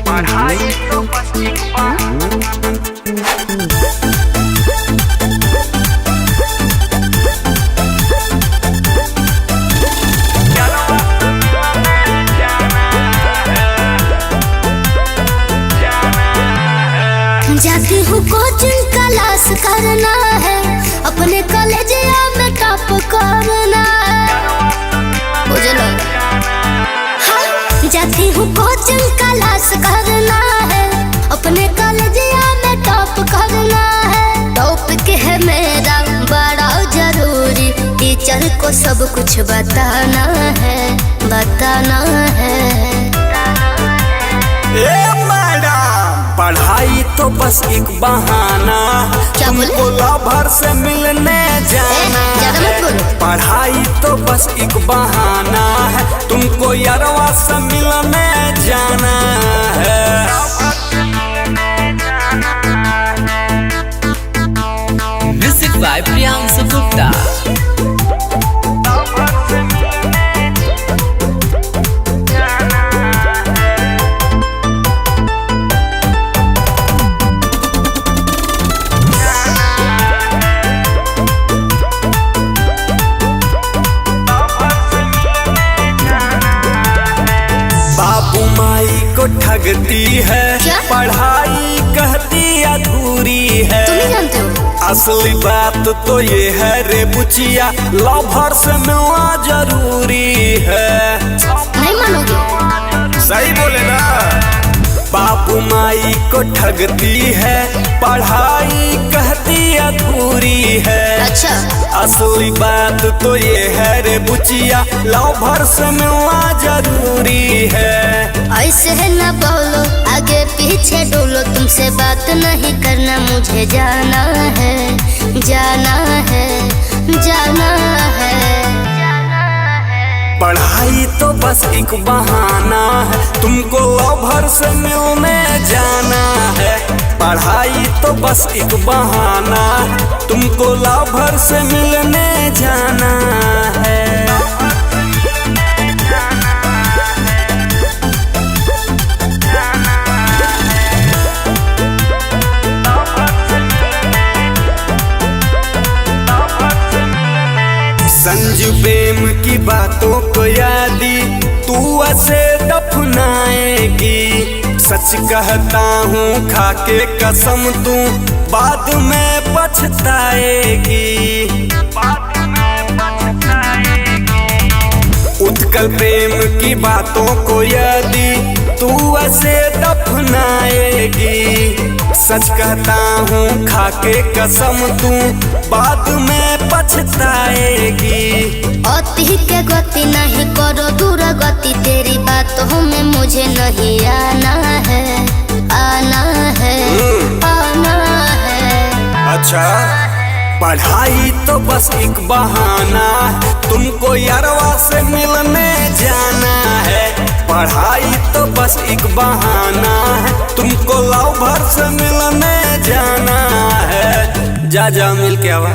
पढ़ाई तो बस एक बहाना। जाती हूँ कोचिंग क्लास करना है, अपने कॉलेजिया में टॉप करना है। बुझलो? हाँ, जाती हूँ कोचिंग क्लास करना है, अपने कॉलेजिया में टॉप करना है। टॉप के है मेरा बड़ा जरूरी, टीचर को सब कुछ बताना है, बताना है। ए मैडम, पढ़ाई तो बस एक बहाना, क्या बोले? तुमको लवर से मिलने जाना। ज्यादा मत बोलो। पढ़ाई तो बस एक बहाना है, तुमको यारवा से मिलने जाना है। Music by Priyansu Gupta. बाबू माई को ठगती है, क्या? पढ़ाई कहती अधूरी है। तुम ही जानते हो। असली बात तो ये है रे बुचिया, लवर से मिलना जरूरी है। नहीं मानोगे? सही बोले ना। बापू माई को ठगती है, पढ़ाई कहती अधूरी है। अच्छा। असली बात तो ये है रे बुचिया, लवर से मिलना जरूरी है। ऐसे है ना बोलो, आगे पीछे डोलो, तुमसे बात नहीं करना, मुझे जाना है, जाना है, जाना है। पढ़ाई तो बस एक बहाना है, तुमको लवर से मिलने जाना है। पढ़ाई तो बस एक बहाना है, तुमको लवर से मिलने जाना है। संजू प्रेम की बातों को यादी तू ऐसे दफनाएगी। सच कहता हूँ खाके कसम, तू बाद में पछताएगी। उत्कल प्रेम की बातों को यदि तू ऐसे दफनाएगी। सच कहता हूँ खाके कसम, तू बाद में पछताएगी। अति के गति नहीं करो दूर गति, तेरी बातों में मुझे नहीं आना है, आना है, आना है। अच्छा, पढ़ाई तो बस एक बहाना, तुमको यारवा से मिलने जाना है। पढ़ाई तो बस एक बहाना है, तुमको लवर से मिलने जाना है। जा जा मिल के आवा।